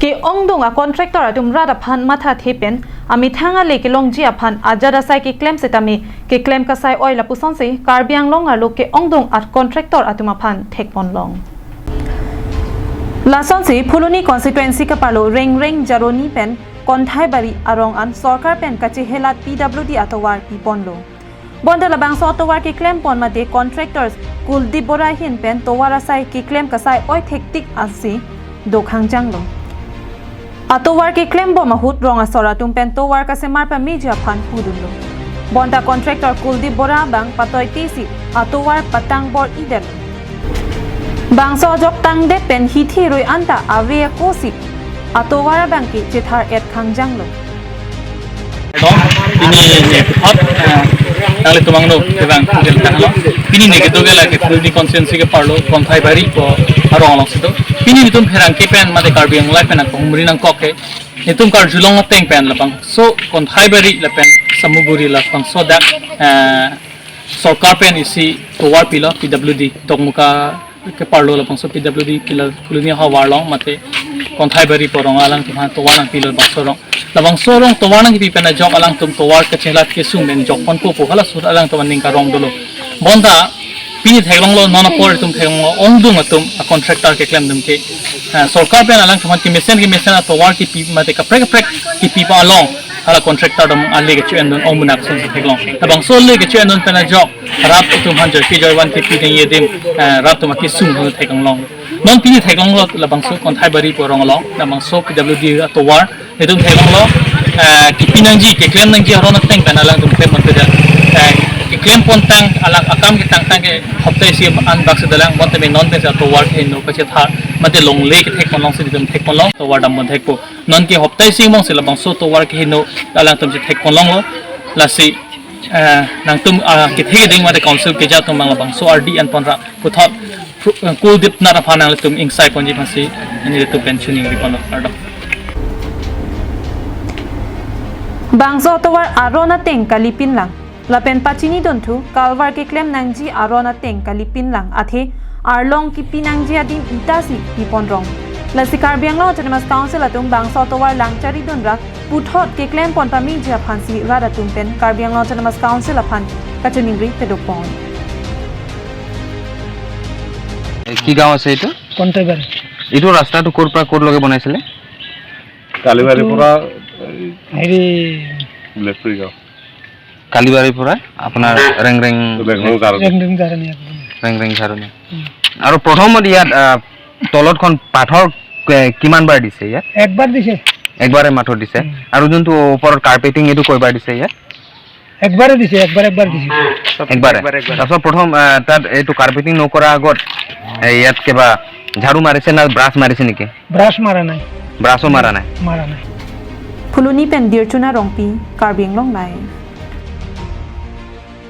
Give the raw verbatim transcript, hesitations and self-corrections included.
Ke-ongdung a-contractor atum rat aphan mathathe pen amethang ale kelongji aphan ajat asai keklem setame keklem kasai oi lapusonsi Karbi Anglong arlo ke-ongdung a-contractor atum aphan thekponlong. Lasonsi Phuloni constituency kaparlo Rengreng Jaroni pen Konthaibari arong an sorkar pen kachehelat P W D atovar piponlo. Bonta labangso atovar keklempon mate contractors Kuldeep Bora ahin pen tovar asai keklem kasai oi thektik ansi dokhangjanglo. Atovar keklembom ahut rong asor atum pen tovar kasemar pameji aphan pudunlo. Bonta contractor Kuldeep Bora abang patoitesi atovar patangbor idet. Bangso ajok tangdet pen hithi rui anta ave akosi atovar abang ke chethar et khangjanglo. Dong, pini ne puthot, eh, nanglitum angno kevang kejel tanglo. Pini ne kedo ke lake Phuloni constituency keparlo Konthaibari pu arong alongsi do. Pini netum pherangke pen mate Karbi Anglong pen akhumri nangkok ke. Netum karjulong ateng pen labangso Konthaibari lapen Samaburi labangso dak, eh, sorkar pen isi tovar pilo P W D Dokmoka keparlo labangso P W D pilo Phuloni havar along mate Konthaibari pu arong alangtum aphan tovar nangpilo labangso arong. Labangso arong tovar nangkepi pen ajok alangtum tovar kachelat kesung pen jokponpo pu halaso alangtum aning karong dolo. Bonta pini theklonglo non apor itum theklonglo ongdung atum a-contractor keklem atum ke, eh, sorkar pen alangtum aphan kemesen kemesen atovar kepi mate kaprek kaprek kepi pa along hala contractor atum ale kecho-endun ong munak sung theklong. Labangso ale kecho-endun pen ajok rat atum aphan joike joivan kepi nangji adim, eh, rat atum akesung theklonglong. Non pini theklonglo labangso Konthaibari pu arong along labangso P W D atovar netum theklonglo, eh, kepi nangji keklem nangji aron ateng pen alangtum klem ponpe da. Eh, keklem pontang alang akam ketangtang ke hopta isi an bak si dolang bonta me non pen si atovar kehingno kachethar mate longle kethekponlongsi netum thekponlong tovar dampon thekpo. Non ke hopta isi angbong si labangso tovar kehingno alangtum si thekponlonglo. Lasi, eh, nangtum, ah, kethe keding mate council keja atum abang labangso ardi an ponra puthot, eh, Kuldeep Nath aphan nanglitum ingsai ponji aphansi nelitum pen choningri ponlo, kardom. Bangso atovar aron ateng kalipinlang. Lapen pachinidunthu kalvar keklem nangji aron ateng kalipinlang athe arlong kepi nangji adim ita si piponrong. Lasi Karbi Anglong Autonomous Council atum bangso atovar langcharidunra puthot keklempon pameji aphansi rat atum pen Karbi Anglong Autonomous Council aphan kachoningri pedokpon. এ, কি গাঁও আছে এইটো? কণ্টাইবাৰী। এইটো ৰাস্তাটো ক'ৰ পৰা ক'ৰ লগে বনাইছিলে? কালিবাৰীৰ এইটো পৰা এই হেৰি লেফ্ৰিগাঁও। কালিবাৰীৰ পৰা আপোনাৰ ৰেংৰেং ৰেংৰেং জাৰণি। ৰেংৰেং জাৰণি একদম। ৰেংৰেং জাৰণি। উম। আৰু প্ৰথমত ইয়াত, আহ, তলতখন পাথৰ, এ, কিমান বাৰ দিছে ইয়াত? একবাৰ দিছে। একবাৰে মাত্ৰ দিছে। উম। আৰু যোনটো ওপৰত কাৰ্পেটিং, এইটো কেইবাৰ দিছে ইয়াত? একবাৰে দিছে, একবাৰ, একবাৰ দিছে। একবাৰে? একবাৰ, একবাৰ। তাৰপিছত প্ৰথম, আহ, তাত এইটো কাৰ্পেটিং নকৰা আগত, এ, ইয়াত কিবা ঝাৰু মাৰিছে না ব্ৰাছ মাৰিছে নেকি? ব্ৰাছ মাৰা নাই। ব্ৰাছো মাৰা নাই? মাৰা নাই। Phuloni pen Dirchuna Rongpi, Karbi Anglong Live.